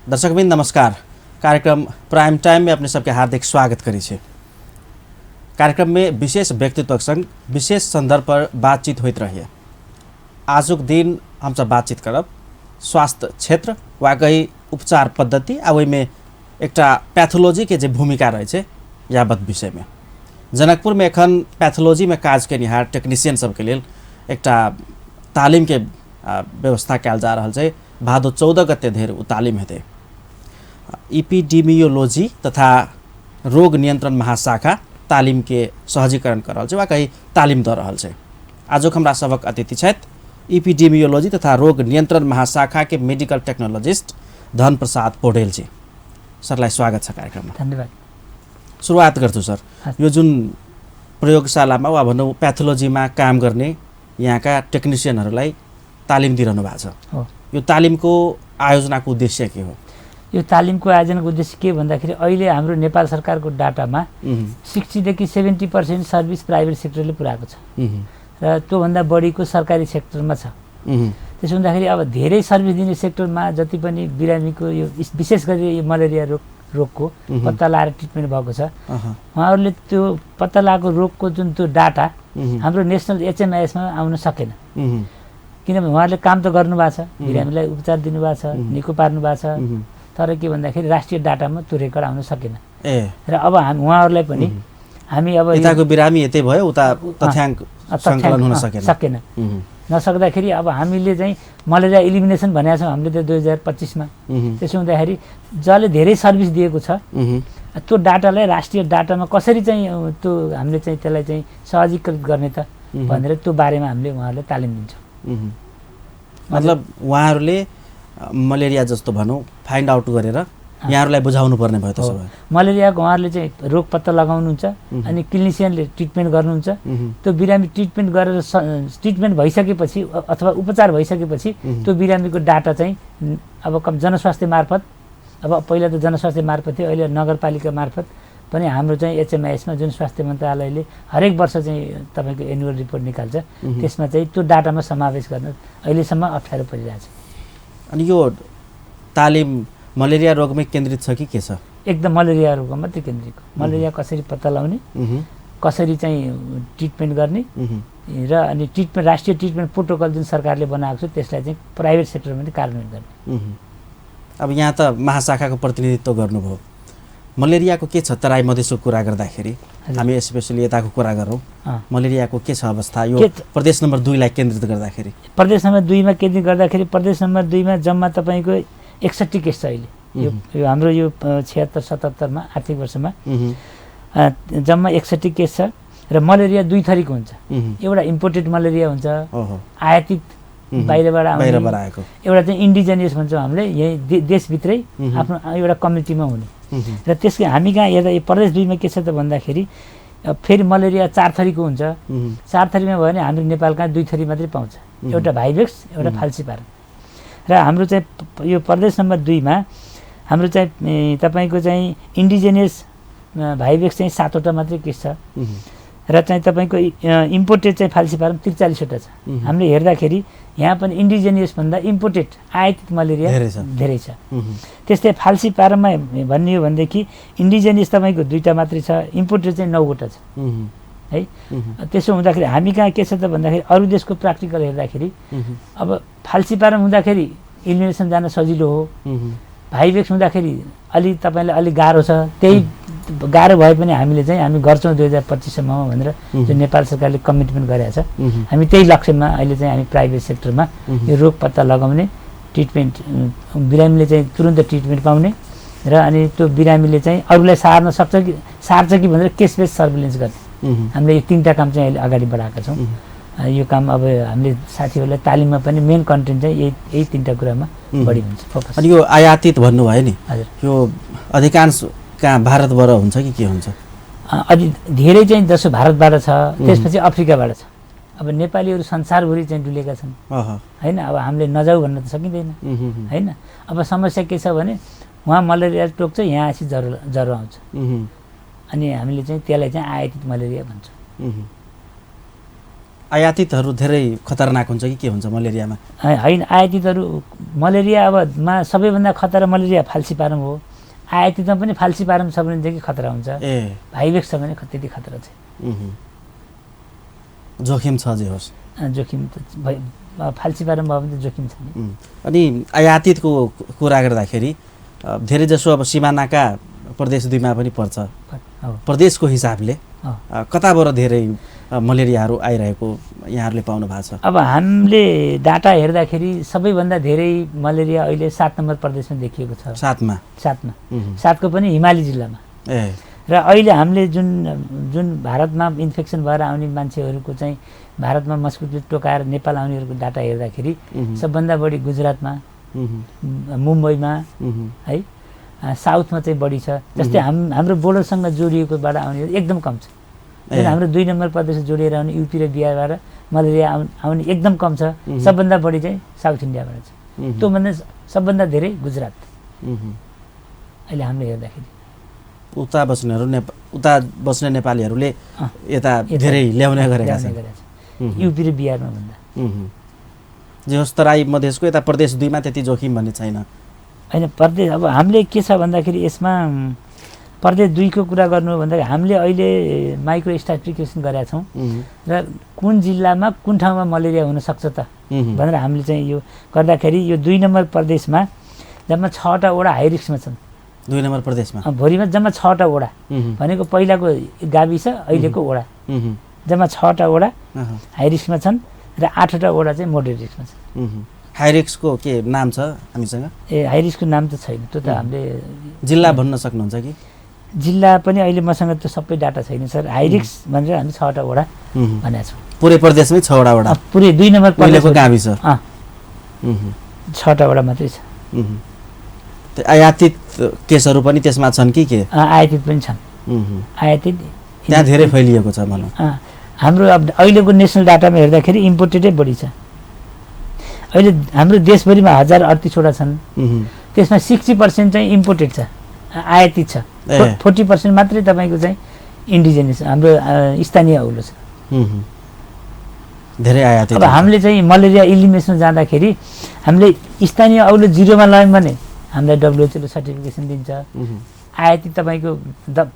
दर्शकबिन नमस्कार। कार्यक्रम प्राइम टाइम में अपने सबके हार्दिक स्वागत करी छे। कार्यक्रम में विशेष व्यक्तित्व संग विशेष संदर्भ पर बातचीत होइत रहिए। आजुक दिन हम सब बातचीत करब स्वास्थ्य क्षेत्र वा कहीं उपचार पद्धति आ में एकटा पैथोलॉजी के जे भूमिका रहे छे यावत विषय में। जनकपुर में एखन पैथोलॉजी में काज केनिहार टेक्नीशियन सबके लेल एकटा तालीम के व्यवस्था कयल जा रहल छे। भादो 14 गते धरि उ तालीम हेतै। इपिडेमियोलॉजी तथा रोग नियंत्रण महाशाखा तालीम के सहजीकरण कर रहल छे वा कहीं तालीम द रहल छे। आजुक हमरा सबक अतिथि छथि इपिडेमियोलॉजी तथा रोग नियंत्रण महाशाखा के मेडिकल टेक्नोलॉजिस्ट धन प्रसाद पौडेल जी। सरलाई स्वागत छ कार्यक्रममा। धन्यवाद। सुरुवात गर्छु सर, यो जुन प्रयोगशालामा वा भनौँ पैथोलॉजीमा काम गर्ने यहाँका टेक्निशियनहरूलाई तालिम दिइरहनु भएको छ। यो तालिमको आयोजनाको उद्देश्य के हो? यो तालिमको आयोजनाको उद्देश्य के भन्दाखेरि अहिले हाम्रो नेपाल सरकारको डाटामा 60 देखि 70% सर्भिस प्राइभेट सेक्टरले पुर्याएको छ र त्योभन्दा बढीको सरकारी सेक्टरमा छ। त्यसो हुँदाखेरि अब धेरै सर्भिस दिने सेक्टरमा जति पनि बिरामीको यो विशेष गरी यो मलेरिया रोगको पत्ता लगाएर ट्रिटमेन्ट भएको छ, उहाँहरूले त्यो पत्ता लगाएको रोगको जुन त्यो डाटा हाम्रो नेसनल एचएमआइएसमा आउन सकेन। किनभने उहाँहरूले काम त गर्नुभएको छ, बिरामीलाई उपचार दिनुभएको छ, निको पार्नु भएको छ, तर के भन्दाखेरि राष्ट्रिय डाटामा त्यो रेकर्ड आउन सकेन। र अब उहाँहरूलाई पनि हामी अब यताको बिरामी यतै भयो, उता तथ्याङ्क सङ्कलन हुन सकेन। नसक्दाखेरि अब हामीले चाहिँ मलेरिया इलिमिनेसन भनेको छौँ हामीले त 2025 मा। त्यसो हुँदाखेरि जसले धेरै सर्भिस दिएको छ त्यो डाटालाई राष्ट्रिय डाटामा कसरी चाहिँ त्यो हामीले चाहिँ त्यसलाई चाहिँ सहजीकृत गर्ने त भनेर त्यो बारेमा हामीले उहाँहरूलाई तालिम दिन्छौँ। मतलब उहाँहरूले मलेरिया जस्तो भनौँ फाइन्ड आउट गरेर यहाँहरूलाई बुझाउनु पर्ने भयो। त्यसो भए मलेरियाको उहाँहरूले चाहिँ रोग पत्ता लगाउनुहुन्छ अनि क्लिनिसियनले ट्रिटमेन्ट गर्नुहुन्छ। त्यो बिरामी ट्रिटमेन्ट गरेर ट्रिटमेन्ट भइसकेपछि अथवा उपचार भइसकेपछि त्यो बिरामीको डाटा चाहिँ अब जनस्वास्थ्य मार्फत, अब पहिला त जनस्वास्थ्य मार्फत थियो, अहिले नगरपालिका मार्फत पनि हाम्रो चाहिँ एचएमआइएसमा जुन स्वास्थ्य मन्त्रालयले हरेक वर्ष चाहिँ तपाईँको एनुअल रिपोर्ट निकाल्छ, त्यसमा चाहिँ त्यो डाटामा समावेश गर्न अहिलेसम्म अप्ठ्यारो परिरहेछ। अनि यो तालिम मलेरिया रोगमै केन्द्रित छ कि के छ? एकदम मलेरिया रोगमा मात्रै केन्द्रित। मलेरिया कसरी पत्ता लगाउने, कसरी चाहिँ ट्रिटमेन्ट गर्ने र अनि ट्रिटमेन्ट राष्ट्रिय ट्रिटमेन्ट प्रोटोकल जुन सरकारले बनाएको छ त्यसलाई चाहिँ प्राइभेट सेक्टरमा पनि कार्यान्वयन गर्ने। अब यहाँ त महाशाखाको प्रतिनिधित्व गर्नुभयो। मलेरियाको के छ तराई मधेसको कुरा गर्दाखेरि, हामी स्पेसली यताको कुरा गरौँ, मलेरियाको के छ अवस्था यो प्रदेश नम्बर 2 लाई केन्द्रित गर्दाखेरि? प्रदेश नम्बर 2 मा केन्द्रित गर्दाखेरि प्रदेश नम्बर 2 मा जम्मा तपाईँको 61 केस छ अहिले। यो हाम्रो यो 76-77 मा आर्थिक वर्षमा जम्मा 61 केस छ। र मलेरिया दुई थरीको हुन्छ। एउटा इम्पोर्टेड मलेरिया हुन्छ, आयातित बाहिरबाट आएको। एउटा चाहिँ इन्डिजिनियस भन्छौँ हामीले, यही देशभित्रै आफ्नो एउटा कम्युनिटीमा हुने। र त्यसको हामी कहाँ हेर्दा यो प्रदेश 2 मा के छ त भन्दाखेरि फेरि मलेरिया 4 थरीको हुन्छ। 4 थरीमा भयो भने हाम्रो नेपाल कहाँ 2 थरी मात्रै पाउँछ, एउटा भाइभेक्स, एउटा फाल्सिपारम। र हाम्रो चाहिँ यो प्रदेश नम्बर 2 मा हाम्रो चाहिँ तपाईँको चाहिँ इन्डिजिनियस भाइभेक्स चाहिँ 7 वटा मात्रै केस छ र चाहिँ तपाईँको इम्पोर्टेड चाहिँ फाल्सिपारम 43 वटा छ। हामीले हेर्दाखेरि यहाँ पनि इन्डिजिनियस भन्दा इम्पोर्टेड आयातित मलेरिया धेरै छ। त्यस्तै फाल्सिपारममा भन्ने हो भनेदेखि इन्डिजिनियस तपाईँको 2टा मात्रै छ, इम्पोर्टेड चाहिँ 9 वटा छ है। त्यसो हुँदाखेरि हामी कहाँ के छ त भन्दाखेरि अरू देशको प्र्याक्टिकल हेर्दाखेरि अब फाल्सिपारम हुँदाखेरि इलिमिनेसन जान सजिलो हो, भाइभेक्स हुँदाखेरि अलि तपाईँलाई अलिक गाह्रो छ। त्यही गाह्रो भए पनि हामी गर्छौँ 2025 सम्ममा भनेर जुन नेपाल सरकारले कमिटमेन्ट गरेको छ, हामी त्यही लक्ष्यमा अहिले चाहिँ हामी प्राइभेट सेक्टरमा यो रोग पत्ता लगाउने, ट्रिटमेन्ट बिरामीले चाहिँ तुरन्त ट्रिटमेन्ट पाउने र अनि त्यो बिरामीले चाहिँ अरूलाई सार्छ कि भनेर केस बेस सर्भिलेन्स गर्ने हामीले यो 3टा काम चाहिँ अहिले अगाडि बढाएका छौँ। यो काम अब हामीले साथीहरूलाई तालिममा पनि मेन कन्टेन्ट चाहिँ यही 3टा कुरामा बढी हुन्छ फोकस। अनि यो आयातित भन्नुभयो नि, हजुर, यो अधिकांश कहाँ भारतबाट हुन्छ कि के हुन्छ? अलि धेरै चाहिँ जसो भारतबाट छ, त्यसपछि अफ्रिकाबाट छ। अब नेपालीहरू संसारभरि चाहिँ डुलेका छन् होइन। अब हामीले नजाऊ भन्न त सकिँदैन होइन। अब समस्या के छ भने उहाँ मलेरिया टोक्छ, यहाँ आएपछि ज्वरो आउँछ अनि हामीले चाहिँ त्यसलाई चाहिँ आयातित मलेरिया भन्छौँ। आयातितहरू धेरै खतरनाक हुन्छ कि के हुन्छ मलेरियामा? होइन, आयातितहरू मलेरिया अबमा सबैभन्दा खतरा मलेरिया फाल्सिपारम हो। आयातितमा पनि फाल्सिपारम छ भनेदेखि खतरा हुन्छ। भाइवेक्स छ भने त्यति खतरा छैन। जोखिम छ जे होस्, जोखिम त फाल्सिपारम भयो भने त जोखिम छ नि। अनि आयातितको कुरा गर्दाखेरि धेरैजसो अब सिमानाका प्रदेश 2मा पनि पर्छ। प्रदेशको हिसाबले कताबाट धेरै मलेरियाहरू आइरहेको यहाँहरूले पाउनु भएको छ? अब हामीले डाटा हेर्दाखेरि सबैभन्दा धेरै मलेरिया अहिले 7 नम्बर प्रदेशमा देखिएको छ। 7मा 7को पनि हिमाली जिल्लामा। र अहिले हामीले जुन भारतमा इन्फेक्सन भएर आउने मान्छेहरूको चाहिँ भारतमा मस्किटो टोकाएर नेपाल आउनेहरूको डाटा हेर्दाखेरि सबभन्दा बढी गुजरातमा, मुम्बईमा है, साउथमा चाहिँ बढी छ। जस्तै हाम्रो बोर्डरसँग जोडिएकोबाट आउने एकदम कम छ। हाम्रो 2 नम्बर प्रदेश जोडिएर आउने युपी र बिहारबाट मलेरिया आउने एकदम कम छ। सबभन्दा बढी चाहिँ साउथ इन्डियाबाट छ। त्योभन्दा सबभन्दा धेरै गुजरात अहिले हामीले हेर्दाखेरि। उता बस्ने नेपालीहरूले यता धेरै ल्याउने गरेका छन्, युपी र बिहारमा भन्दा। जे होस्, तराई मधेसको यता प्रदेश 2मा त्यति जोखिम भन्ने छैन। होइन, प्रदेश अब हामीले के छ भन्दाखेरि यसमा प्रदेश 2को कुरा गर्नु हो भन्दाखेरि हामीले अहिले माइक्रो स्ट्राटिफिकेसन गरेका छौँ र कुन जिल्लामा कुन ठाउँमा मलेरिया हुनसक्छ त भनेर हामीले चाहिँ यो गर्दाखेरि यो 2 नम्बर प्रदेशमा जम्मा 6वटा वडा हाई रिस्कमा छन्। 2 नम्बर प्रदेशमा भोलिमा जम्मा 6वटा वडा भनेको पहिलाको गाविस अहिलेको वडा जम्मा 6वटा वडा हाई रिस्कमा छन् र 8वटा वडा चाहिँ मोडरेट रिस्कमा छन्। हाई रिस्कको के नाम छ हामीसँग? हाई रिस्कको नाम त छैन, त्यो त हामीले जिल्ला भन्न सक्नुहुन्छ कि? जिल्ला पनि अहिले मसँग त्यो सबै डाटा छैन सर। हाई रिस्क भनेर हामी 6वटा वडा भनेका छौँ। पुरै प्रदेशमै 6वटा वडा? पुरै 2 नम्बर प्रदेशको गाविस 6वटा वडा मात्रै छ। आयातित केसहरू पनि त्यसमा छन् कि के? आयातित पनि छन्। आयातित त्यहाँ धेरै फैलिएको छ भनौँ। हाम्रो अब अहिलेको नेसनल डाटामा हेर्दाखेरि इम्पोर्टेडै बढी छ। अहिले हाम्रो देशभरिमा 1038वटा छन्, त्यसमा 60% चाहिँ इम्पोर्टेड छ, आयातित छ। 40% मात्रै तपाईँको चाहिँ इन्डिजिनियस हाम्रो स्थानीय औलो छ। धेरै आयातित। अब हामीले चाहिँ मलेरिया इलिमिनेसनमा जाँदाखेरि हामीले स्थानीय औलो 0मा लगायौँ भने हामीलाई WHO सर्टिफिकेसन दिन्छ। आयातित तपाईँको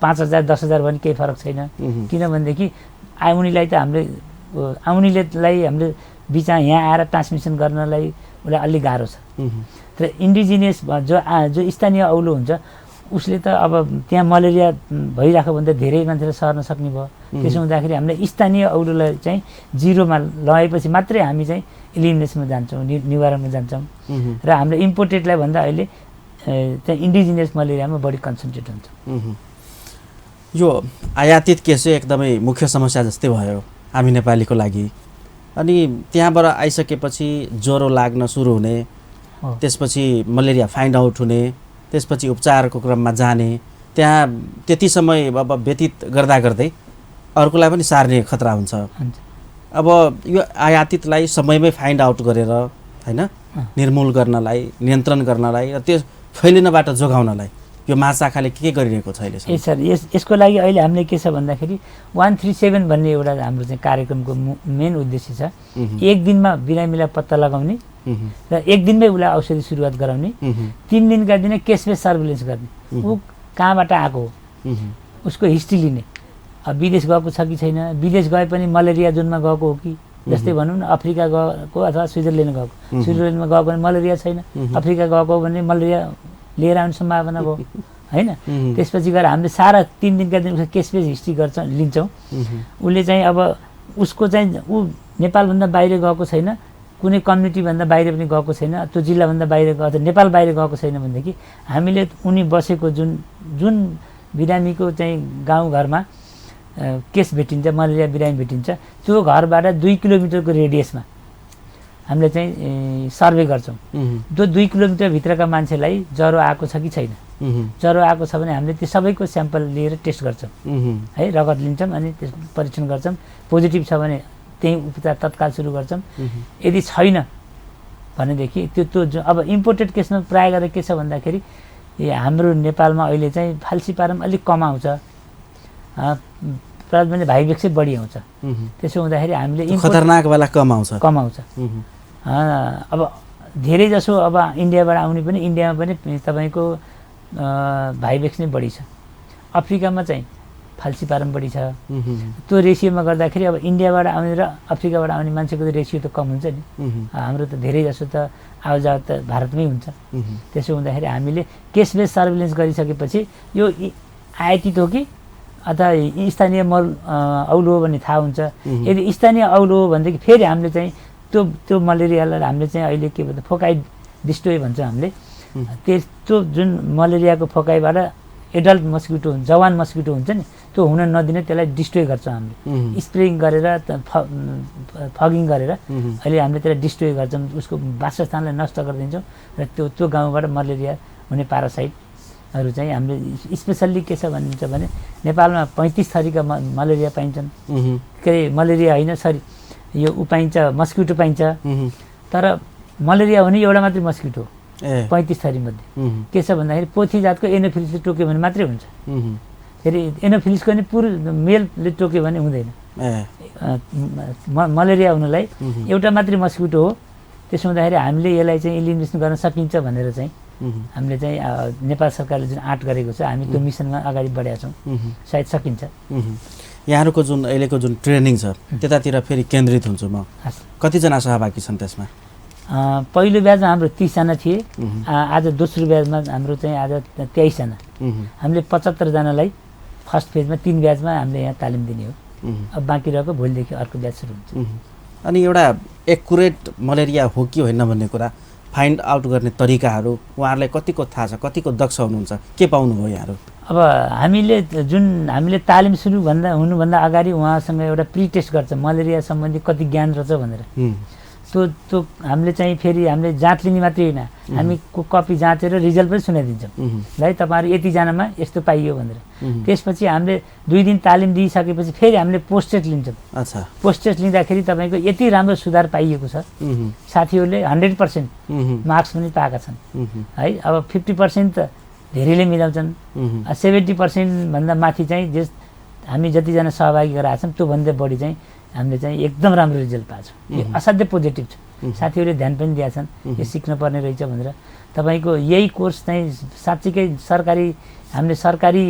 5000 10,000 भने केही फरक छैन, किनभनेदेखि आउनेलाई त आउनेलाई हामीले बिचमा यहाँ आएर ट्रान्समिसन गर्नलाई उसलाई अलिक गाह्रो छ। तर इन्डिजिनियस जो स्थानीय औलो हुन्छ उसले त अब त्यहाँ मलेरिया भइरहेको भन्दा धेरै मान्छेले सर्न सक्ने भयो। त्यसो हुँदाखेरि हामीले स्थानीय औलोलाई चाहिँ 0मा लगाएपछि मात्रै हामी चाहिँ इलिमिनेसनमा जान्छौँ, निवारणमा जान्छौँ। र हाम्रो इम्पोर्टेडलाई भन्दा अहिले त्यहाँ इन्डिजिनियस मलेरियामा बढी कन्सन्ट्रेट हुन्छ। यो आयातित केस चाहिँ एकदमै मुख्य समस्या जस्तै भयो हामी नेपालीको लागि। अनि त्यहाँबाट आइसकेपछि ज्वरो लाग्न सुरु हुने, त्यसपछि मलेरिया फाइन्ड आउट हुने, त्यसपछि उपचारको क्रममा जाने, त्यहाँ त्यति समय अब व्यतीत गर्दा गर्दै अर्कोलाई पनि सार्ने खतरा हुन्छ। अब यो आयातितलाई समयमै फाइन्ड आउट गरेर हैन निर्मूल गर्नलाई, नियन्त्रण गर्नलाई र त्यो फैलिनबाट जोगाउनलाई यो महाशाखाले के गरिरहेको छ अहिले? सर यसको लागि अहिले हामीले के छ भन्दाखेरि 137 भन्ने एउटा हाम्रो चाहिँ कार्यक्रमको मेन उद्देश्य छ। एक दिनमा बिरामीलाई पत्ता लगाउने र एक दिनमै उसलाई औषधि सुरुवात गराउने, 3 दिनका दिन केस बेस सर्भिलेन्स गर्ने। ऊ कहाँबाट आएको हो उसको हिस्ट्री लिने, विदेश गएको छ कि छैन, विदेश गए पनि मलेरिया जोनमा गएको हो कि, जस्तै भनौँ न अफ्रिका गएको अथवा स्विजरल्यान्ड गएको, स्विजरल्यान्डमा गएको भने मलेरिया छैन, अफ्रिका गएको भने मलेरिया लिएर आउने सम्भावना भयो हैन। त्यसपछि गएर हामीले सारा 3 दिनका दिन उसको केस बेस हिस्ट्री लिन्छौँ। उसले चाहिँ अब उसको चाहिँ ऊ नेपालभन्दा बाहिर गएको छैन, कुनै कम्युनिटीभन्दा बाहिर पनि गएको छैन, त्यो जिल्लाभन्दा बाहिर गएको नेपाल बाहिर गएको छैन भनेदेखि हामीले उनी बसेको जुन बिरामीको चाहिँ गाउँघरमा केस भेटिन्छ, मलेरिया बिरामी भेटिन्छ, त्यो घरबाट 2 किलोमिटरको रेडियसमा हामीले चाहिँ सर्वे गर्छौँ। त्यो 2 किलोमिटरभित्रका मान्छेलाई ज्वरो आएको छ कि छैन, ज्वरो आएको छ भने हामीले त्यो सबैको स्याम्पल लिएर टेस्ट गर्छौँ है, रगत लिन्छौँ अनि त्यस परीक्षण गर्छौँ। पोजिटिभ छ भने त्यही उपचार तत्काल सुरु गर्छौँ। यदि छैन भनेदेखि त्यो अब इम्पोर्टेड केसमा प्राय गरेर के छ भन्दाखेरि हाम्रो नेपालमा अहिले चाहिँ फाल्सिपारम अलिक कम आउँछ, भने भाइवेक्स चाहिँ बढी आउँछ। त्यसो हुँदाखेरि हामीले खतरनाक वाला कम आउँछ। अब धेरै जसो अब इन्डियाबाट आउने पनि इन्डियामा पनि तपाईँको भाइवेक्स नै बढी छ। अफ्रिकामा चाहिँ फाल्सीपारम बढी छ। त्यो रेसियोमा गर्दाखेरि अब इन्डियाबाट आउने र अफ्रिकाबाट आउने मान्छेको त रेसियो त कम हुन्छ नि। हाम्रो त धेरै जसो त आवाजावत त भारतमै हुन्छ। त्यसो हुँदाखेरि हामीले केस बेस सर्भिलेन्स गरिसकेपछि यो आयातित हो कि अथवा स्थानीय औलो हो भन्ने थाहा हुन्छ। यदि स्थानीय औलो हो भनेदेखि फेरि हामीले चाहिँ त्यो मलेरियालाई हामीले चाहिँ अहिले के भन्छ फोकाइ डिस्ट्रोय भन्छ हामीले। त्यो जुन मलेरियाको फोकाइबाट एडल्ट मस्किटो हुन्छ, जवान मस्किटो हुन्छ नि, त्यो हुन नदिने त्यसलाई डिस्ट्रोय गर्छौँ हामीले। स्प्रेइङ गरेर फगिङ गरेर अहिले हामीले त्यसलाई डिस्ट्रोय गर्छौँ, उसको वासस्थानलाई नष्ट गरिदिन्छौँ र त्यो गाउँबाट मलेरिया हुने पारासाइटहरू चाहिँ हामीले स्पेसल्ली के छ भनिन्छ भने नेपालमा 35 थरीका मलेरिया पाइन्छन्। के अरे मलेरिया होइन, सरी, यो पाइन्छ, मस्किटो पाइन्छ। तर मलेरिया हुने एउटा मात्रै मस्किटो 35 थरीमध्ये के छ भन्दाखेरि पोथी जातको एनोफिलिसले टोक्यो भने मात्रै हुन्छ। फेरि एनोफिलिसको नि पुरो मेलले टोक्यो भने हुँदैन। मलेरिया हुनलाई एउटा मात्रै मस्किटो हो। त्यसो हुँदाखेरि हामीले यसलाई चाहिँ इलिमिनेसन गर्न सकिन्छ भनेर चाहिँ हामीले चाहिँ नेपाल सरकारले जुन आँट गरेको छ, हामी त्यो मिसनमा अगाडि बढेका छौँ। सायद सकिन्छ। यहाँहरूको जुन अहिलेको जुन ट्रेनिङ छ त्यतातिर फेरि केन्द्रित हुन्छु म। कतिजना सहभागी छन् त्यसमा? पहिलो ब्याचमा हाम्रो 30 जना थिए। आज दोस्रो ब्याचमा हाम्रो चाहिँ आज 23 जना। हामीले 75 जनालाई फर्स्ट फेजमा 3 ब्याचमा हामीले यहाँ तालिम दिने हो। अब बाँकी रहेको भोलिदेखि अर्को ब्याच सुरु हुन्छ। अनि एउटा एक्युरेट मलेरिया हो कि होइन भन्ने कुरा फाइन्ड आउट गर्ने तरिकाहरू उहाँहरूलाई कतिको थाहा छ, कतिको दक्ष हुनुहुन्छ, के पाउनुभयो यहाँहरू? अब हामीले तालिम सुरु हुनुभन्दा अगाडि उहाँसँग एउटा प्री टेस्ट गर्छ मलेरिया सम्बन्धी कति ज्ञान रहेछ भनेर। त्यो हामीले चाहिँ फेरि हामीले जाँच लिने मात्रै होइन, हामी कपी जाँचेर रिजल्ट पनि सुनाइदिन्छौँ है, तपाईँहरू यतिजनामा यस्तो पाइयो भनेर। त्यसपछि हामीले 2 दिन तालिम दिइसकेपछि फेरि हामीले पोस्ट टेस्ट लिन्छौँ। पोस्ट टेस्ट लिँदाखेरि तपाईँको यति राम्रो सुधार पाइएको छ, साथीहरूले 100% मार्क्स पनि पाएका छन् है। अब 50% त धेरैले मिलाउँछन्, 70% भन्दा माथि चाहिँ हामी जतिजना सहभागी गराएका छौँ त्योभन्दा बढी चाहिँ हामीले चाहिँ एकदम राम्रो रिजल्ट पाएको छौँ। यो असाध्यै पोजिटिभ छ। साथीहरूले ध्यान पनि दिएका छन् यो सिक्न पर्ने रहेछ भनेर। तपाईँको यही कोर्स चाहिँ साँच्चीकै हामीले सरकारी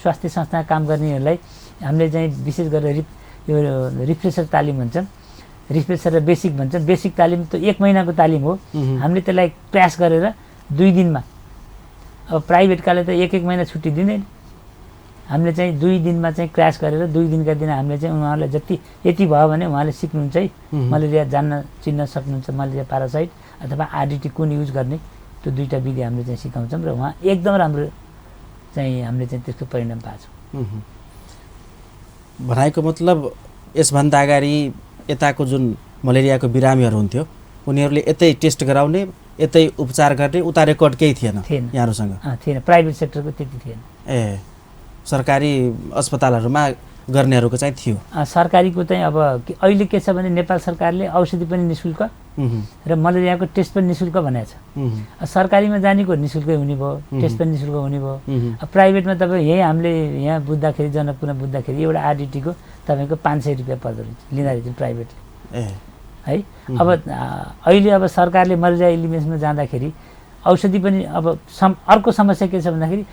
स्वास्थ्य संस्थामा काम गर्नेहरूलाई हामीले चाहिँ विशेष गरेर यो रिफ्रेसर तालिम भन्छन्, रिफ्रेसर र बेसिक भन्छन्। बेसिक तालिम त 1 महिनाको तालिम हो। हामीले त्यसलाई क्र्यास गरेर 2 दिनमा, अब प्राइभेटकाले त 1 महिना छुट्टी दिँदैन, हामीले चाहिँ 2 दिनमा चाहिँ क्र्यास गरेर 2 दिनका दिन हामीले चाहिँ उहाँहरूलाई यति भयो भने उहाँले सिक्नुहुन्छ है, मलेरिया चिन्न सक्नुहुन्छ, मलेरिया पारासाइट अथवा आरडिटी कुन युज गर्ने, त्यो 2टा विधि हामीले चाहिँ सिकाउँछौँ र उहाँ एकदम राम्रो चाहिँ हामीले चाहिँ त्यसको परिणाम पाएको छौँ। भनाइको मतलब यसभन्दा अगाडि यताको जुन मलेरियाको बिरामीहरू हुन्थ्यो उनीहरूले यतै टेस्ट गराउने, यतै उपचार गर्ने, उता रेकर्ड केही थिएन यहाँहरूसँग? थिएन, प्राइभेट सेक्टरको त्यति थिएन। सरकारी अस्पतालहरूमा गर्नेहरूको चाहिँ थियो। सरकारीको चाहिँ अब अहिले के छ भने नेपाल सरकारले औषधि पनि निःशुल्क र मलेरियाको टेस्ट पनि निःशुल्क भनेको छ। सरकारीमा जानेको निःशुल्कै हुने भयो, टेस्ट पनि निःशुल्क हुने भयो। प्राइभेटमा तपाईँ हामीले यहाँ बुझ्दाखेरि, जनकपुरमा बुझ्दाखेरि एउटा आरडिटीको तपाईँको 500 रुपियाँ पर्दो रहेछ, लिँदा रहेछ प्राइभेटले है। अब अहिले अब सरकारले मलेरिया इलिमिनेसनमा जाँदाखेरि औषधि पनि अब अर्को समस्या के छ भन्दाखेरि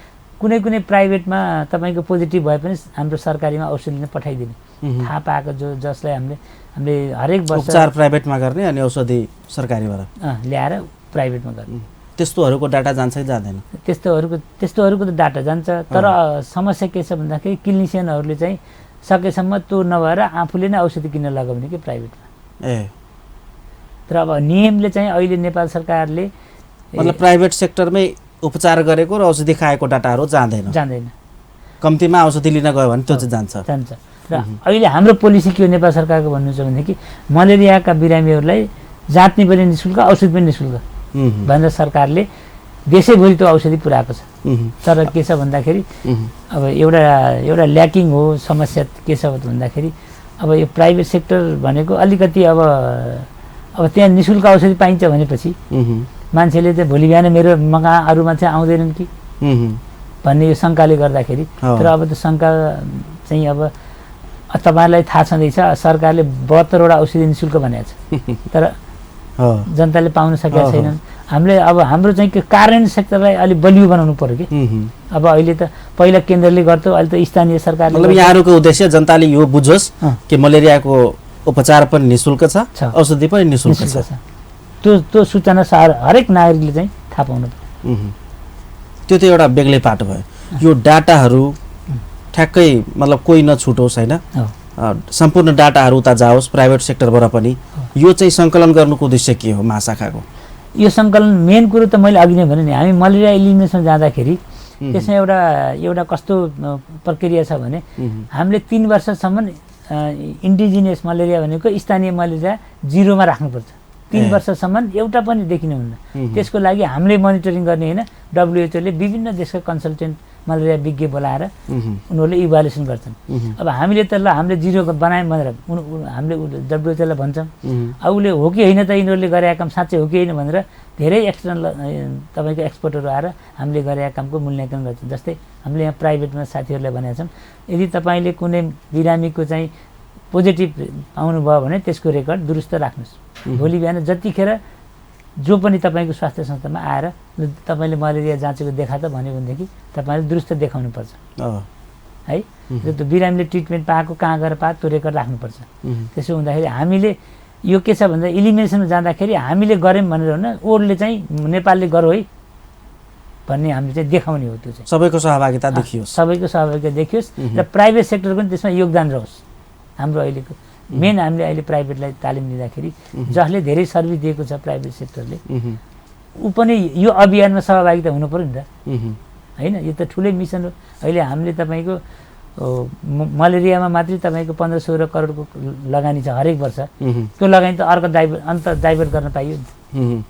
कुनै प्राइभेटमा तपाईँको पोजिटिभ भए पनि हाम्रो सरकारीमा औषधि लिन पठाइदिने थाहा पाएको जसलाई हामीले हरेक वर्ष उपचार प्राइभेटमा गर्ने अनि औषधि सरकारीबाट ल्याएर प्राइभेटमा गर्ने। त्यस्तोहरूको डाटा जान्छ कि जाँदैन? त्यस्तोहरूको त डाटा जान्छ, तर समस्या के छ भन्दाखेरि क्लिनिसियनहरूले चाहिँ सकेसम्म त्यो नभएर आफूले नै औषधि किन्न लगाउने कि प्राइभेटमा। तर अब नियमले चाहिँ अहिले नेपाल सरकारले मतलब प्राइभेट सेक्टरमै उपचार गरेको र औषधि खाएको डाटाहरू जाँदैन। कम्तीमा औषधि लिन गयो भने त्यो चाहिँ जान्छ। र अहिले हाम्रो पोलिसी के हो नेपाल सरकारको भन्नुहुन्छ भनेदेखि मलेरियाका बिरामीहरूलाई जाँच्ने पनि निःशुल्क, औषधि पनि निःशुल्क भनेर सरकारले देशैभरि त्यो औषधि पुऱ्याएको छ। तर के छ भन्दाखेरि अब एउटा ल्याकिङ हो, समस्या के छ भन्दाखेरि अब यो प्राइभेट सेक्टर भनेको अलिकति अब त्यहाँ निःशुल्क औषधि पाइन्छ भनेपछि मान्छेले चाहिँ भोलि बिहान मेरो मगा अरू मान्छे आउँदैनन् कि भन्ने यो शङ्काले गर्दाखेरि। तर अब त्यो शङ्का चाहिँ अब तपाईँहरूलाई थाहा छँदैछ सरकारले 72वटा औषधि निःशुल्क भनेको छ तर जनताले पाउन सकेका छैनन्। हामीले अब हाम्रो चाहिँ के कार्यान्वयन सेक्टरलाई अलिक बलियो बनाउनु पर्यो कि अब अहिले त पहिला केन्द्रले गर्थ्यो अहिले त स्थानीय सरकारले मतलब यहाँहरूको उद्देश्य जनताले यो बुझोस् कि मलेरियाको उपचार पनि निःशुल्क छ औषधि पनि निःशुल्क छ त्यो सूचना हरेक नागरिकले चाहिँ थाहा पाउनु पर्यो। त्यो त एउटा बेग्लै पाटो भयो। यो डाटाहरू ठ्याक्कै मतलब कोही नछुटोस् होइन सम्पूर्ण डाटाहरू उता जाओस् प्राइभेट सेक्टरबाट पनि यो चाहिँ सङ्कलन गर्नुको उद्देश्य के हो महाशाखाको? यो सङ्कलन मेन कुरो त मैले अघि नै भने नि हामी मलेरिया इलिमिनेसनमा जाँदाखेरि त्यसमा एउटा कस्तो प्रक्रिया छ भने हामीले 3 वर्षसम्म इन्डिजिनियस मलेरिया भनेको स्थानीय मलेरिया 0मा राख्नुपर्छ। 3 वर्षसम्म एउटा पनि देखिनु हुन्न। त्यसको लागि हामीले मोनिटरिङ गर्ने होइन WHO ले विभिन्न देशका कन्सल्टेन्ट मलेरिया विज्ञ बोलाएर उनीहरूले इभ्यालुएसन गर्छन्। अब हामीले त ल हामीले 0 बनायौँ भनेर हामीले WHO लाई भन्छौँ अब उसले हो कि होइन त यिनीहरूले गरेका काम साँच्चै हो कि होइन भनेर धेरै एक्सटर्नल तपाईँको एक्सपर्टहरू आएर हामीले गरेका कामको मूल्याङ्कन गर्छन्। जस्तै हामीले यहाँ प्राइभेटमा साथीहरूलाई भनेका छौँ यदि तपाईँले कुनै बिरामीको चाहिँ पोजिटिभ आउनुभयो भने त्यसको रेकर्ड दुरुस्त राख्नुहोस्। भोलि बिहान जतिखेर जो पनि तपाईँको स्वास्थ्य संस्थामा आएर तपाईँले मलेरिया जाँचेको देखा त भन्यो भनेदेखि तपाईँले दुरुस्त देखाउनुपर्छ है। त्यो बिरामीले ट्रिटमेन्ट पाएको कहाँ गएर पाएको त्यो रेकर्ड राख्नुपर्छ। त्यसो हुँदाखेरि हामीले यो के छ भन्दा इलिमिनेसनमा जाँदाखेरि हामीले गऱ्यौँ भनेर होइन ओडले चाहिँ नेपालले गरौँ है भन्ने हामीले चाहिँ देखाउने हो। त्यो चाहिँ सबैको सहभागिता देखियोस् देखियोस् र प्राइभेट सेक्टरको पनि त्यसमा योगदान रहोस्। हाम्रो अहिलेको मेन हामीले अहिले प्राइभेटलाई तालिम दिँदाखेरि जसले धेरै सर्भिस दिएको छ प्राइभेट सेक्टरले ऊ पनि यो अभियानमा सहभागिता हुनु पर्यो नि त होइन। यो त ठुलै मिसन हो। अहिले हामीले तपाईँको मलेरियामा मात्रै तपाईँको 15-16 करोडको लगानी छ हरेक वर्ष। त्यो लगानी त अर्को डाइभर्ट गर्न पाइयो नि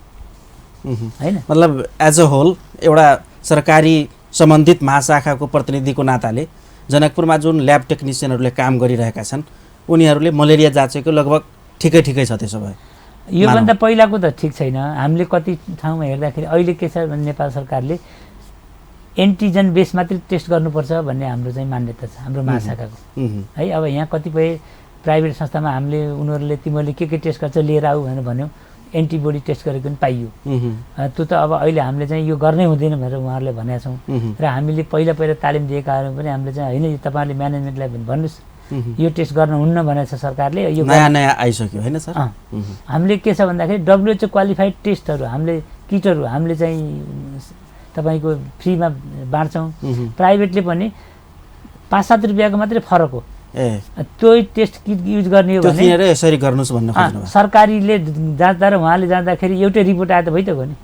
होइन। मतलब एज अ होल एउटा सरकारी सम्बन्धित महाशाखाको प्रतिनिधिको नाताले जनकपुरमा जुन ल्याब टेक्निसियनहरूले काम गरिरहेका छन् उनीहरूले मलेरिया जाँचेको लगभग ठिकै छ। त्यसो भए योभन्दा पहिलाको त ठिक छैन। हामीले कति ठाउँमा हेर्दाखेरि अहिले के छ भने नेपाल सरकारले एन्टिजन बेस मात्रै टेस्ट गर्नुपर्छ भन्ने हाम्रो चाहिँ मान्यता छ हाम्रो महाशाखाको है। अब यहाँ कतिपय प्राइभेट संस्थामा हामीले उनीहरूले तिमीहरूले के टेस्ट गर्छ लिएर आऊ भनेर भन्यो एन्टिबडी टेस्ट गरेको पनि पाइयो। त्यो त अब अहिले हामीले चाहिँ यो गर्नै हुँदैन भनेर उहाँहरूले भनेका छौँ र हामीले पहिला तालिम दिएकाहरू पनि हामीले चाहिँ होइन यो तपाईँहरूले म्यानेजमेन्टलाई भन्नुहोस् यो टेस्ट गर्नुहुन्न भनेको छ सरकारले। यो नयाँ आइसक्यो होइन सर। हामीले के छ भन्दाखेरि WHO क्वालिफाइड टेस्टहरू हामीले किटहरू हामीले चाहिँ तपाईँको फ्रीमा बाँड्छौँ। प्राइभेटले पनि 5-7 रुपियाँको मात्रै फरक हो। त्यो टेस्ट किट युज गर्ने हो भने यसरी गर्नुहोस् भन्नु खोज्नु सरकारीले जाँच्दा र उहाँले जाँदाखेरि एउटै रिपोर्ट आयो त भइ त गयो नि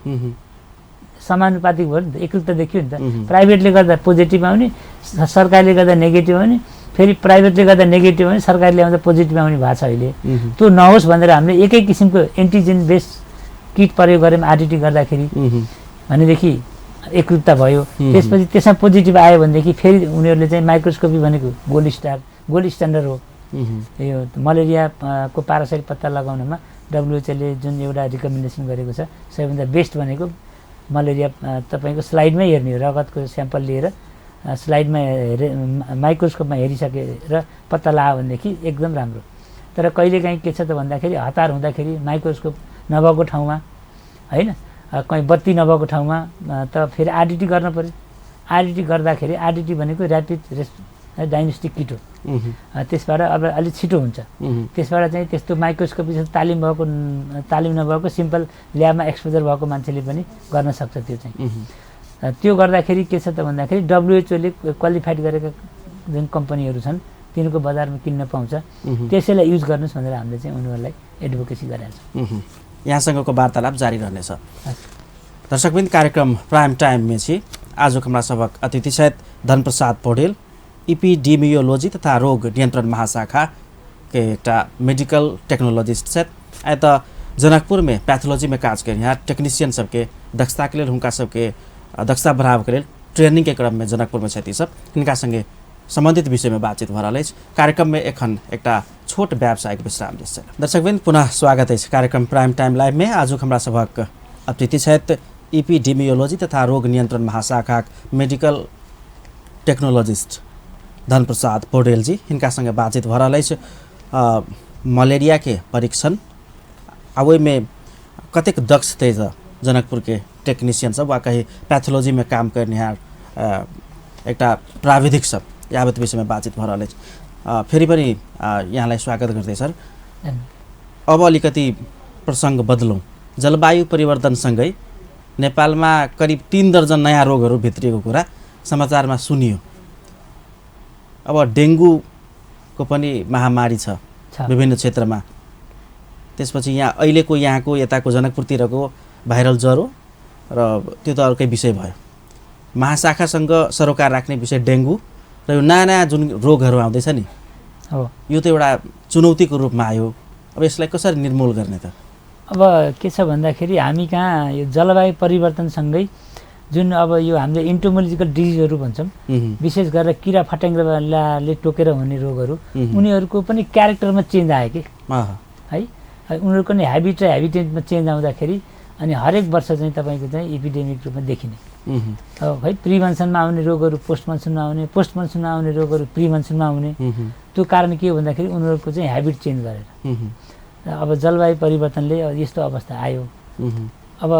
समानुपातिक भयो नि त एकरूपता देखियो नि त। प्राइभेटले गर्दा पोजिटिभ आउने सरकारले गर्दा नेगेटिभ आउने फेरि प्राइभेटले गर्दा नेगेटिभ आउने सरकारले आउँदा पोजिटिभ आउने भएको छ अहिले। त्यो नहोस् भनेर हामीले एकै किसिमको एन्टिजेन बेस किट प्रयोग गऱ्यौँ आरटिटी गर्दाखेरि भनेदेखि एकरूपता भयो। त्यसपछि त्यसमा पोजिटिभ आयो भनेदेखि फेरि उनीहरूले चाहिँ माइक्रोस्कोपी भनेको गोल्ड स्ट्यान्डर्ड हो। यो मलेरियाको पारासाइट पत्ता लगाउनमा WHO ले जुन एउटा रिकमेन्डेसन गरेको छ सबैभन्दा बेस्ट भनेको मलेरिया तपाईँको स्लाइडमै हेर्ने हो। रगतको स्याम्पल लिएर स्लाइडमा माइक्रोस्कोपमा हेरिसकेर पत्ता लगायो भनेदेखि एकदम राम्रो। तर कहिलेकाहीँ के छ त भन्दाखेरि हतार हुँदाखेरि माइक्रोस्कोप नभएको ठाउँमा होइन कहीँ बत्ती नभएको ठाउँमा त फेरि आरटिटी गर्न पऱ्यो। आरटिटी गर्दाखेरि आरटिटी भनेको ऱ्यापिड डायग्नोस्टिक किट हो। त्यसबाट अब अलिक छिटो हुन्छ। त्यसबाट चाहिँ त्यस्तो माइक्रोस्कोपी तालिम नभएको सिम्पल ल्याबमा एक्सपोजर भएको मान्छेले पनि गर्न सक्छ। त्यो चाहिँ त्यो गर्दाखेरि के छ त भन्दाखेरि WHO ले क्वालिफाइड गरेका जुन कम्पनीहरू छन् तिनीहरूको बजारमा किन्न पाउँछ त्यसैलाई युज गर्नुहोस् भनेर हामीले चाहिँ उनीहरूलाई एडभोकेसी गरेका छौँ। यहाँसँगको वार्तालाप जारी रहनेछ। दर्शकवृन्द कार्यक्रम प्राइम टाइम में छी आजको हमारा सबक अतिथि सहित धनप्रसाद पौडेल इपिडेमियोलॉजी तथा रोग नियंत्रण महाशाखा के एक मेडिकल टेक्नोलॉजिस्ट सहित आए तो जनकपुर में पैथोलॉजी में काज कर यहाँ टेक्नीशियन सबके दक्षता के लिए हुनका सबके दक्षता बढ़ाव के लिए ट्रेनिंग के क्रम में जनकपुर में छथि सब इनका संगे संबंधित विषय में बातचीत हो रहा है। कार्यक्रम में एखन एक छोट व्यावसायिक विश्राम दिस। दर्शकवृन्द पुनः स्वागत है कार्यक्रम प्राइम टाइम लाइव में। आज हमारा सबक अतिथि सहित इपिडेमियोलॉजी तथा रोग नियंत्रण महाशाखा मेडिकल टेक्नोलॉजिस्ट धनप्रसाद पौडेल जी इनका संगे बातचीत हो रहा है मलेरिया के परीक्षण अब में कतेक दक्ष थे जनकपुर के टेक्नीशियन सब वा कहीं पैथोलॉजी में काम करने एक प्राविधिक सब यावत विषय में बातचीत हो रहा है फेरि पनि यहाँलाई स्वागत गर्दै सर। अब अलिकति प्रसङ्ग बदलौँ। जलवायु परिवर्तनसँगै नेपालमा करिब 3 दर्जन नयाँ रोगहरू भित्रिएको कुरा समाचारमा सुनियो। अब डेङ्गुको पनि महामारी छ विभिन्न क्षेत्रमा। त्यसपछि अहिलेको यहाँको यताको जनकपुरतिरको भाइरल ज्वरो र त्यो त अर्कै विषय भयो। महाशाखासँग सरोकार राख्ने विषय डेङ्गु र यो नयाँ नयाँ जुन रोगहरू आउँदैछ नि यो त एउटा चुनौतीको रूपमा आयो। अब यसलाई कसरी निर्मूल गर्ने त? अब के छ भन्दाखेरि हामी कहाँ यो जलवायु परिवर्तनसँगै जुन अब यो हामीले इन्टोमोलोजिकल डिजिजहरू भन्छौँ, विशेष गरेर किरा फट्याङ्ग्राले टोकेर हुने रोगहरू, उनीहरूको पनि क्यारेक्टरमा चेन्ज आयो कि है। उनीहरूको नि हेबिट र हेबिटेटमा चेन्ज आउँदाखेरि अनि हरेक वर्ष चाहिँ तपाईँको चाहिँ एपिडेमिक रूपमा देखिने अब है। प्रिभेन्सनमा आउने रोगहरू पोस्ट मनसुनमा आउने, पोस्ट मनसुनमा आउने रोगहरू प्रिभेन्सनमा आउने। त्यो कारण के हो भन्दाखेरि उनीहरूको चाहिँ हेबिट चेन्ज गरेर अब जलवायु परिवर्तनले यस्तो अवस्था आयो। अब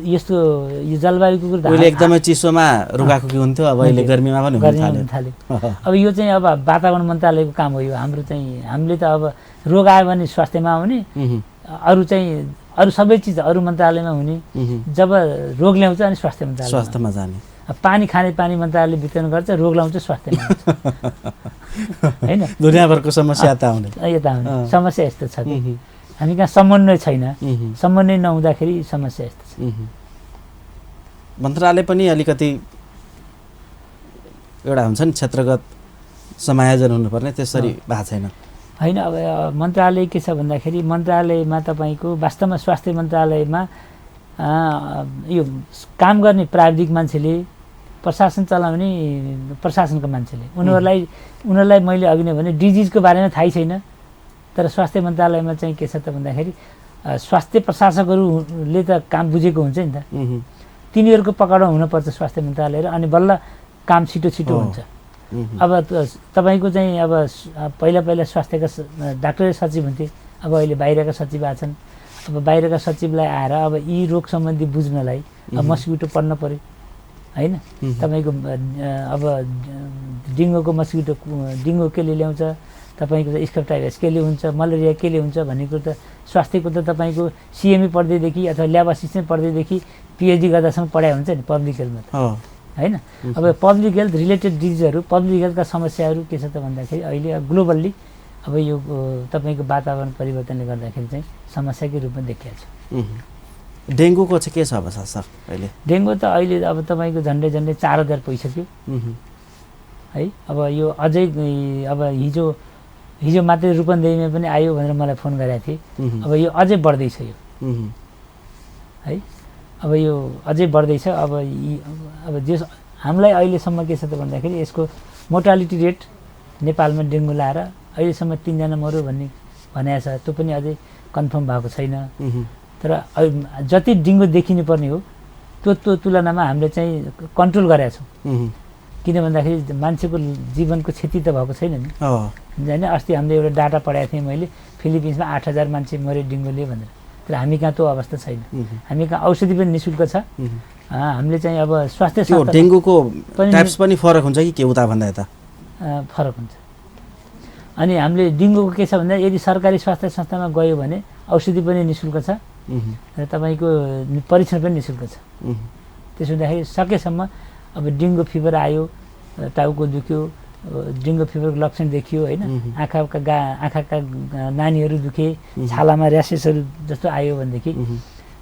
यस्तो यो जलवायुको कुरा एकदमै चिसोमा रुगाखुकी हुन्थ्यो, अब अहिले गर्मीमा पनि हुन थाल्यो। अब यो चाहिँ अब वातावरण मन्त्रालयको काम हो। यो हाम्रो चाहिँ हामीले त अब रोग आयो भने स्वास्थ्यमा आउने, अरू सबै चिज अरू मन्त्रालयमा हुने, जब रोग ल्याउँछ अनि स्वास्थ्यमा जाने। पानी खाने पानी मन्त्रालयले वितरण गर्छ, रोग ल्याउँछ स्वास्थ्यमा हैन। दुनियाँभरको समस्या यता आउने समस्या यस्तो छ कि हामी कहाँ समन्वय छैन। समन्वय नहुँदाखेरि समस्या यस्तो छ। मन्त्रालय पनि अलिकति एउटा हुन्छ नि क्षेत्रगत समायोजन हुनुपर्ने, त्यसरी भएको छैन होइन। अब मन्त्रालय के छ भन्दाखेरि मन्त्रालयमा तपाईँको वास्तवमा स्वास्थ्य मन्त्रालयमा यो काम गर्ने प्राविधिक मान्छेले, प्रशासन चलाउने प्रशासनको मान्छेले, उनीहरूलाई मैले अघि नै भने डिजिजको बारेमा थाहै छैन। तर स्वास्थ्य मन्त्रालयमा चाहिँ के छ त भन्दाखेरि स्वास्थ्य प्रशासकहरूले त काम बुझेको हुन्छ नि त, तिनीहरूको पकडाउ हुनुपर्छ स्वास्थ्य मन्त्रालय र, अनि बल्ल काम छिटो हुन्छ। अब तपाईँको चाहिँ अब पहिला स्वास्थ्यका डाक्टरै सचिव हुन्थे, अब अहिले बाहिरका सचिव आछन्। अब बाहिरका सचिवलाई आएर अब यी रोग सम्बन्धी बुझ्नलाई अब मस्किटो पढ्न पऱ्यो हैन। तपाईँको अब डेङ्गुको मस्किटो डेङ्गु केले ल्याउँछ, तपाईँको स्क्रोटाइटिस केले हुन्छ, मलेरिया केले हुन्छ भन्ने कुरो त स्वास्थ्यको त तपाईँको सिएमए पढ्दैदेखि अथवा ल्याब असिस्टेन्ट पढ्दैदेखि पिएचडी गर्दासम्म पढाइ हुन्छ नि पब्लिक हेल्थमा त हैन। अब पब्लिक हेल्थ रिलेटेड डिजिजहरू, पब्लिक हेल्थका समस्याहरू के छ त भन्दाखेरि अहिले ग्लोबल्ली अब यो तपाईँको वातावरण परिवर्तनले गर्दाखेरि चाहिँ समस्याकै रूपमा देखिएको छ। डेङ्गुको चाहिँ के छ अब सर अहिले? डेङ्गु त अहिले अब तपाईँको झन्डै 4000 पुगिसक्यो है। अब यो अझै अब हिजो मात्रै रूपन्देहीमा पनि आयो भनेर मलाई फोन गरेको थिए। अब यो अझै बढ्दैछ यो है। अब यो अझै बढ्दैछ। अब जे हामीलाई अहिलेसम्म के छ त भन्दाखेरि यसको मोर्टालिटी रेट नेपालमा डेङ्गु लाएर अहिलेसम्म 3 जना मऱ्यो भन्ने भनेको छ। त्यो पनि अझै कन्फर्म भएको छैन। तर जति डेङ्गु देखिनु पर्ने हो त्यो तुलनामा हामीले चाहिँ कन्ट्रोल गरेका छौँ। किन भन्दाखेरि मान्छेको जीवनको क्षति त भएको छैन नि होइन। अस्ति हामीले एउटा डाटा पढाएको थिएँ मैले, फिलिपिन्समा 8000 मान्छे मरे डेङ्गुले भनेर। तर हामी कहाँ त्यो अवस्था छैन। हामी कहाँ औषधि पनि निःशुल्क छ। हामीले चाहिँ अब स्वास्थ्य संस्था डेङ्गुको टाइप्स पनि फरक हुन्छ कि के उता भन्दा यता फरक हुन्छ। अनि हामीले डेङ्गुको के छ भन्दा यदि सरकारी स्वास्थ्य संस्थामा गयो भने औषधि पनि निःशुल्क छ र तपाईँको परीक्षण पनि निःशुल्क छ। त्यसो हुँदाखेरि सकेसम्म अब डेङ्गु फिभर आयो, टाउको दुख्यो, डेङ्गु फिभरको लक्षण देखियो होइन, आँखाका नानीहरू दुखे, छालामा र्यासेसहरू जस्तो आयो भनेदेखि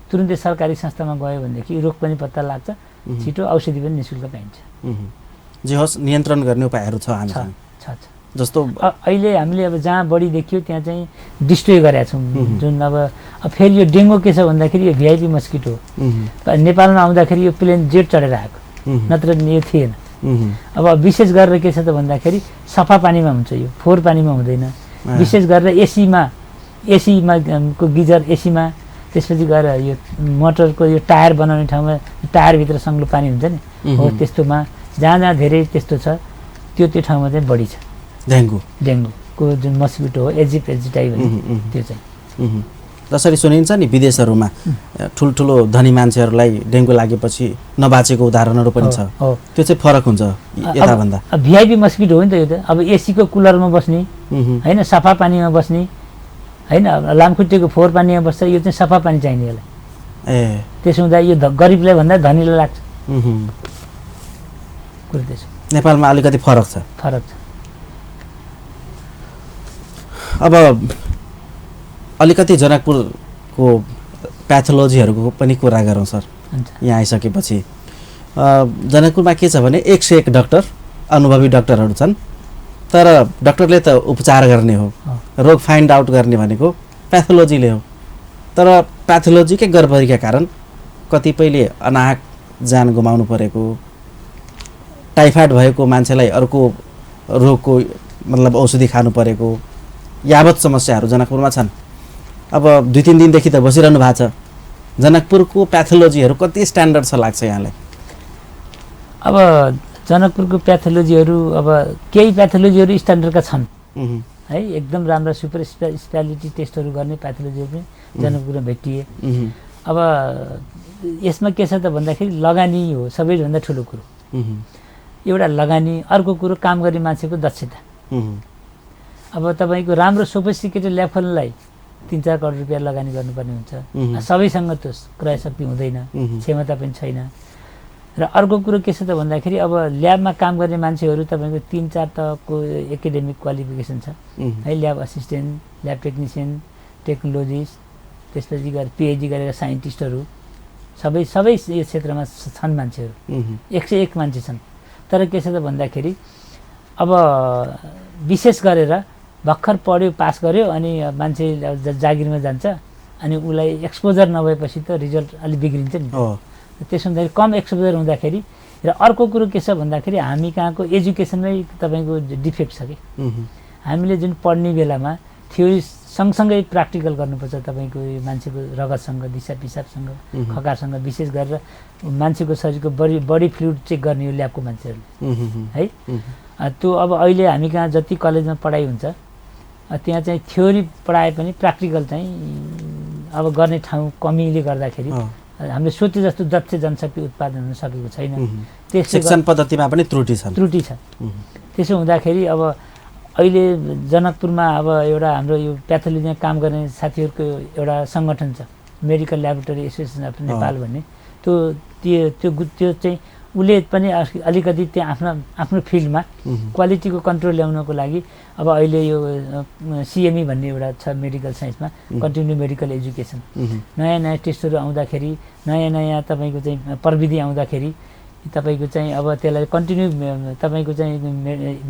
तुरुन्तै सरकारी संस्थामा गयो भनेदेखि रोग पनि पत्ता लाग्छ, छिटो औषधि पनि निःशुल्क पाइन्छ। जे होस् नियन्त्रण गर्ने उपायहरू छ हामीसँग जस्तो अहिले हामीले अब जहाँ बढी देखियो त्यहाँ चाहिँ डिस्ट्रोय गरेका छौँ। जुन अब फेरि यो डेङ्गु के छ भन्दाखेरि यो भिआइपी मस्किटो हो। नेपालमा आउँदाखेरि यो प्लेन जेट चढेर आएको, नत्र यो थिएन। अब विशेष गरेर के छ त भन्दाखेरि सफा पानीमा हुन्छ, यो फोहोर पानीमा हुँदैन। विशेष गरेर एसीमा को गिजर एसीमा, त्यसपछि गएर यो मोटरको यो टायर बनाउने ठाउँमा टायरभित्र सङ्लो पानी हुन्छ नि हो, त्यस्तोमा जहाँ धेरै त्यस्तो छ त्यो ठाउँमा चाहिँ बढी छ डेङ्गुको जुन मस्किटो हो एजिप्ट एजिटाई भन्ने त्यो चाहिँ जसरी सुनिन्छ नि विदेशहरूमा ठुल्ठुलो धनी मान्छेहरूलाई डेङ्गु लागेपछि नबाचेको उदाहरणहरू पनि छ त्यो चाहिँ फरक हुन्छ यताभन्दा भिआइपी मस्किटो हो नि त यो त अब एसीको कुलरमा बस्ने होइन सफा पानीमा बस्ने होइन लामखुट्टेको फोहोर पानीमा बस्छ यो चाहिँ सफा पानी चाहिने यसलाई त्यसो हुँदा यो गरिबलाई भन्दा धनीलाई लाग्छ कुरो त्यसो नेपालमा अलिकति फरक छ अब अलिकति जनकपुरको प्याथोलोजीहरूको पनि कुरा गरौँ सर यहाँ आइसकेपछि जनकपुरमा के छ भने 101 डाक्टर अनुभवी डाक्टरहरू छन् तर डाक्टरले त उपचार गर्ने हो रोग फाइन्ड आउट गर्ने भनेको प्याथोलोजीले हो तर प्याथोलोजीकै गडबडीका कारण कतिपयले अनाहक ज्यान गुमाउनु परेको टाइफाइड भएको मान्छेलाई अर्को रोगको मतलब औषधि खानु परेको यावत समस्याहरू जनकपुरमा छन् अब 2-3 दिनदेखि त बसिरहनु भएको छ जनकपुरको प्याथोलोजीहरू कति स्ट्यान्डर्ड छ लाग्छ यहाँलाई अब जनकपुरको प्याथोलोजीहरू अब केही प्याथोलोजीहरू स्ट्यान्डर्डका छन् है एकदम राम्रो सुपर स्पेशालिटी टेस्टहरू गर्ने प्याथोलोजीहरू पनि जनकपुरमा भेटिए अब यसमा के छ त भन्दाखेरि लगानी हो सबैभन्दा ठुलो कुरो एउटा लगानी अर्को कुरो काम गर्ने मान्छेको दक्षता अब तपाईँको राम्रो सोफिस्टिकेटेड ल्याब खोल्नलाई 3-4 करोड रुपियाँ लगानी गर्नुपर्ने हुन्छ सबैसँग त्यो क्रय शक्ति हुँदैन क्षमता पनि छैन र अर्को कुरो के छ त भन्दाखेरि अब ल्याबमा काम गर्ने मान्छेहरू तपाईँको 3-4 तहको एकाडेमिक क्वालिफिकेसन छ है lab assistant lab technician technologist त्यसपछि गएर पिएचडी गरेर साइन्टिस्टहरू सबै यो क्षेत्रमा छन् मान्छेहरू 101 मान्छे छन् तर के छ त भन्दाखेरि अब विशेष गरेर भर्खर पढ्यो पास गर्यो अनि मान्छे जागिरमा जान्छ अनि उसलाई एक्सपोजर नभएपछि त रिजल्ट अलिक बिग्रिन्छ नि त्यसो हुँदाखेरि कम एक्सपोजर हुँदाखेरि र अर्को कुरो के छ भन्दाखेरि हामी कहाँको एजुकेसनमै तपाईँको डिफेक्ट छ कि हामीले जुन पढ्ने बेलामा थ्योरी सँगसँगै प्र्याक्टिकल गर्नुपर्छ तपाईँको मान्छेको रगतसँग दिशा पिसाबसँग खकारसँग विशेष गरेर मान्छेको शरीरको बडी फ्लुइड चेक गर्ने हो ल्याबको मान्छेहरूले है त्यो अब अहिले हामी कहाँ जति कलेजमा पढाइ हुन्छ त्यहाँ चाहिँ थ्योरी पढाए पनि प्र्याक्टिकल चाहिँ अब गर्ने ठाउँ कमीले गर्दाखेरि हामीले सोचे जस्तो दक्ष जनशक्ति उत्पादन हुन सकेको छैन त्यसै शिक्षण पद्धतिमा पनि त्रुटि छ त्यसो हुँदाखेरि अब अहिले जनकपुरमा अब एउटा हाम्रो यो प्याथोलोजीमा काम गर्ने साथीहरूको एउटा सङ्गठन छ medical laboratory association of Nepal भन्ने त्यो चाहिँ उसले पनि अलिकति त्यहाँ आफ्नो फिल्डमा क्वालिटीको कन्ट्रोल ल्याउनको लागि अब अहिले यो सिएमई भन्ने एउटा छ मेडिकल साइन्समा कन्टिन्यू मेडिकल एजुकेसन नयाँ टेस्टहरू आउँदाखेरि नयाँ तपाईँको चाहिँ प्रविधि आउँदाखेरि तपाईँको चाहिँ अब त्यसलाई कन्टिन्यू तपाईँको चाहिँ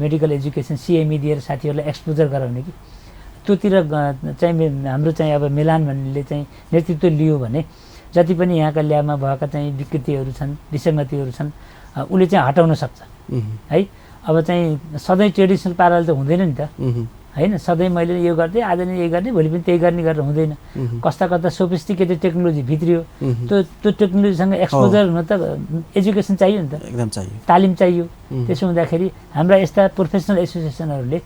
मेडिकल एजुकेसन सिएमई दिएर साथीहरूलाई एक्सपोजर गराउने कि त्योतिर चाहिँ हाम्रो चाहिँ अब मिलान भन्नेले चाहिँ नेतृत्व लियो भने जति पनि यहाँका ल्याबमा भएका चाहिँ विकृतिहरू छन् विसङ्गतिहरू छन् उसले चाहिँ हटाउन सक्छ है अब चाहिँ सधैँ ट्रेडिसनल पाराले त हुँदैन नि त होइन सधैँ मैले यो गर्दै आज नै यही गर्ने भोलि पनि त्यही गर्ने गरेर हुँदैन कस्ता सोफिस्टिकेटेड टेक्नोलोजी भित्रियो त्यो टेक्नोलोजीसँग एक्सपोजर हुन त एजुकेसन चाहियो नि त एकदम चाहियो तालिम चाहियो त्यसो हुँदाखेरि हाम्रा यस्ता प्रोफेसनल एसोसिएसनहरूले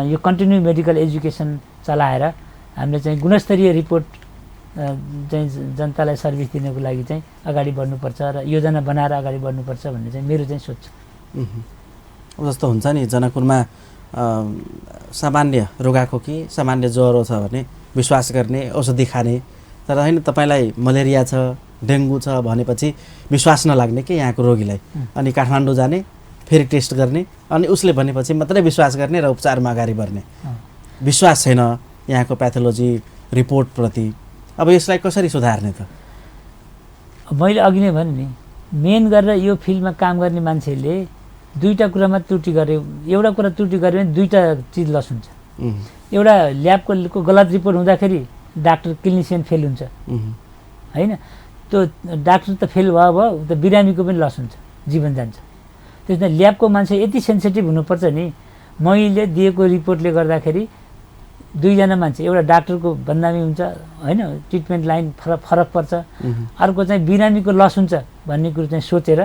यो कन्टिन्यू मेडिकल एजुकेसन चलाएर हामीले चाहिँ गुणस्तरीय रिपोर्ट चाहिँ जनतालाई सर्भिस दिनको लागि चाहिँ अगाडि बढ्नुपर्छ र योजना बनाएर अगाडि बढ्नुपर्छ भन्ने चाहिँ मेरो चाहिँ सोच छ जस्तो हुन्छ नि जनकपुरमा सामान्य रुगाखोकी सामान्य ज्वरो छ भने विश्वास गर्ने औषधि खाने तर होइन तपाईँलाई मलेरिया छ डेङ्गु छ भनेपछि विश्वास नलाग्ने कि यहाँको रोगीलाई अनि काठमाडौँ जाने फेरि टेस्ट गर्ने अनि उसले भनेपछि मात्रै विश्वास गर्ने र उपचारमा अगाडि बढ्ने विश्वास छैन यहाँको प्याथोलोजी रिपोर्टप्रति अब यसलाई कसरी सुधार्ने त मैले अघि नै भने नि मेन गरेर यो फिल्डमा काम गर्ने मान्छेले दुईवटा कुरामा त्रुटि गर्यो एउटा कुरा त्रुटि गर्यो भने दुईवटा चिज लस हुन्छ एउटा ल्याबको गलत रिपोर्ट हुँदाखेरि डाक्टर क्लिनिसियन फेल हुन्छ होइन त्यो डाक्टर त फेल भयो त बिरामीको पनि लस हुन्छ जीवन जान्छ त्यसमा ल्याबको मान्छे यति सेन्सिटिभ हुनुपर्छ नि मैले दिएको रिपोर्टले गर्दाखेरि दुईजना मान्छे एउटा डाक्टरको बदनामी हुन्छ होइन ट्रिटमेन्ट लाइन फरक पर्छ अर्को चाहिँ बिरामीको लस हुन्छ भन्ने कुरो चाहिँ सोचेर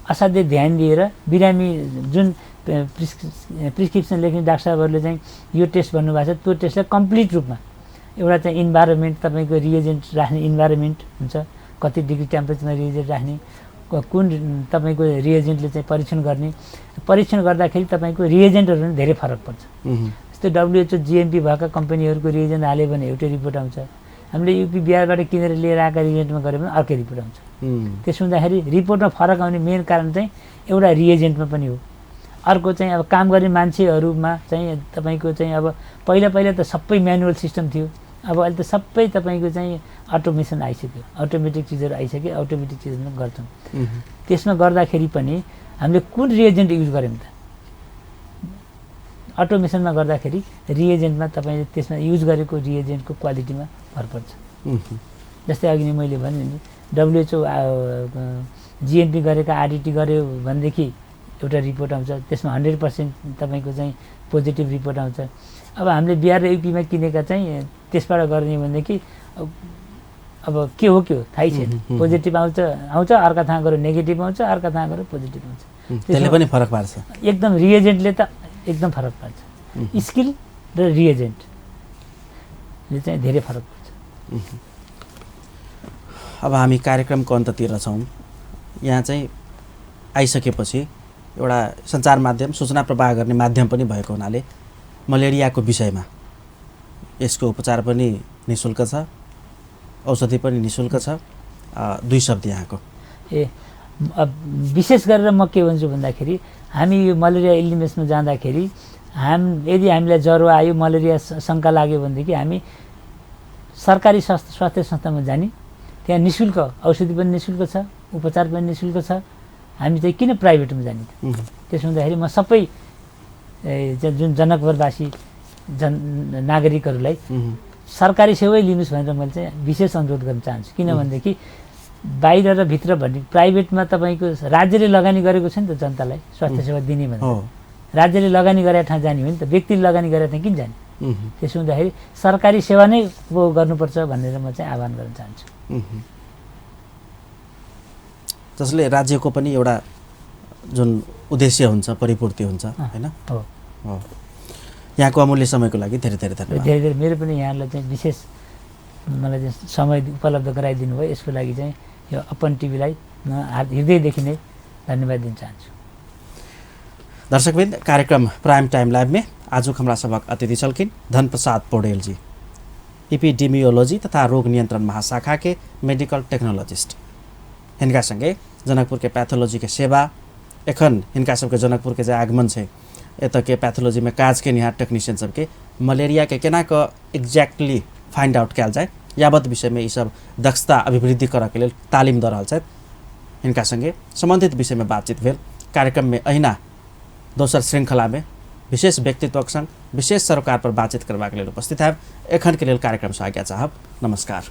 असाध्यै ध्यान दिएर बिरामी जुन प्रिस्क्रिप्सन लेख्ने डाक्टर साहबहरूले चाहिँ यो टेस्ट भन्नुभएको छ त्यो टेस्टलाई कम्प्लिट रूपमा एउटा चाहिँ इन्भाइरोमेन्ट तपाईँको रिएजेन्ट राख्ने इन्भाइरोमेन्ट हुन्छ, कति डिग्री टेम्परेचरमा रिएजेन्ट राख्ने, कुन तपाईँको रिएजेन्टले चाहिँ परीक्षण गर्दाखेरि तपाईँको रिएजेन्टहरू पनि धेरै फरक पर्छ। जस्तै WHO GMP भएका कम्पनीहरूको रिएजेन्ट हाल्यो भने एउटै रिपोर्ट आउँछ, हामीले युपी बिहारबाट किनेर लिएर आएका रिएजेन्टमा गऱ्यो भने अर्कै रिपोर्ट आउँछ। त्यसो हुँदाखेरि रिपोर्टमा फरक आउने मेन कारण चाहिँ एउटा रिएजेन्टमा पनि हो। अर्को चाहिँ अब काम गर्ने मान्छेहरूमा चाहिँ तपाईँको चाहिँ अब पहिला त सबै म्यानुअल सिस्टम थियो, अब अहिले त सबै तपाईँको चाहिँ अटोमेसन आइसक्यो, अटोमेटिक चिजहरू आइसक्यो, अटोमेटिक चिजहरू गर्छौँ। त्यसमा गर्दाखेरि पनि हामीले कुन रिएजेन्ट युज गऱ्यौँ त, अटोमेसनमा गर्दाखेरि रिएजेन्टमा तपाईँले त्यसमा युज गरेको रिएजेन्टको क्वालिटीमा भर पर्छ। जस्तै अघि नै मैले भने नि WHO GMP गरेका RDT गऱ्यो भनेदेखि एउटा रिपोर्ट आउँछ, त्यसमा 100% तपाईँको चाहिँ पोजिटिभ रिपोर्ट आउँछ। अब हामीले बिहार र युपीमा किनेका चाहिँ त्यसबाट गर्ने भनेदेखि अब के हो थाहै छैन, पोजिटिभ आउँछ अर्का ठाउँ गएर नेगेटिभ आउँछ, अर्का ठाउँ गएर पोजिटिभ आउँछ। त्यसले पनि फरक पार्छ, एकदम रिएजेन्टले त एकदम फरक पार्छ। स्किल र रिएजेन्टले चाहिँ धेरै फरक पर्छ। अब हामी कार्यक्रमको अन्ततिर छौँ। यहाँ चाहिँ आइसकेपछि एउटा सञ्चार माध्यम, सूचना प्रवाह गर्ने माध्यम पनि भएको हुनाले मलेरियाको विषयमा यसको उपचार पनि निःशुल्क छ, औषधि पनि निःशुल्क छ। 2 शब्द यहाँको। विशेष गरेर म के भन्छु भन्दाखेरि हामी यो मलेरिया इल्नेसमा जाँदाखेरि यदि हामीलाई ज्वरो आयो, मलेरिया शङ्का लाग्यो भनेदेखि हामी सरकारी स्वास्थ्य संस्थामा जाने, त्यहाँ निःशुल्क औषधि पनि निःशुल्क छ, उपचार पनि निःशुल्क छ। हामी चाहिँ किन प्राइभेटमा जाने त? त्यसो हुँदाखेरि म सबै जुन जनकपुरवासी नागरिकहरूलाई सरकारी सेवै लिनुहोस् भनेर मैले चाहिँ विशेष अनुरोध गर्न चाहन्छु। किनभनेदेखि बाहिर र भित्र भन्ने प्राइभेटमा तपाईँको राज्यले लगानी गरेको छ नि त जनतालाई स्वास्थ्य सेवा दिने भनेर, राज्यले लगानी गरेका ठाउँ जाने हो नि त, व्यक्तिले लगानी गरेका ठाउँ किन जाने? त्यसो हुँदाखेरि सरकारी सेवा नै गर्नुपर्छ भनेर म चाहिँ आह्वान गर्न चाहन्छु। जसले राज्यको पनि एउटा जुन उद्देश्य हुन्छ परिपूर्ति हुन्छ, हैन? हो। यहाँको अमूल्य समयको लागि धेरै धेरै धन्यवाद। धेरै मेरो पनि यहाँलाई चाहिँ विशेष मलाई चाहिँ समय उपलब्ध गराइदिनु भयो, यसको लागि चाहिँ यो अपन टिभीलाई म हृदयदेखि नै धन्यवाद दिन चाहन्छु। दर्शकवृन्द, कार्यक्रम प्राइम टाइम लाइव में आज हमारा सबक अतिथि छलकिन धन प्रसाद पौडेल जी, एपिडेमियोलॉजी तथा रोग नियंत्रण महाशाखा के मेडिकल टेक्नोलॉजिस्ट। हिनका संगे जनकपुर के पैथोलॉजी के सेवा, एखन हिनका सबके जनकपुर के जो आगमन है एत के पैथोलॉजी में काज के निहार टेक्नीशियन सबके मलेरिया के केना क एक्जैक्टली फाइंड आउट कैल जाए यावत विषय में ये सब दक्षता अभिवृद्धि कर के लिए तालीम दे रहा। हिनका संगे संबंधित विषय में बातचीत भेल। कार्यक्रम में अहिना दोसर श्रृंखला में विशेष व्यक्तित्व संग विशेष सरोकार पर बातचीत करने के लिए उपस्थित है। एखन के लिए कार्यक्रम से आज्ञा चाहब। नमस्कार।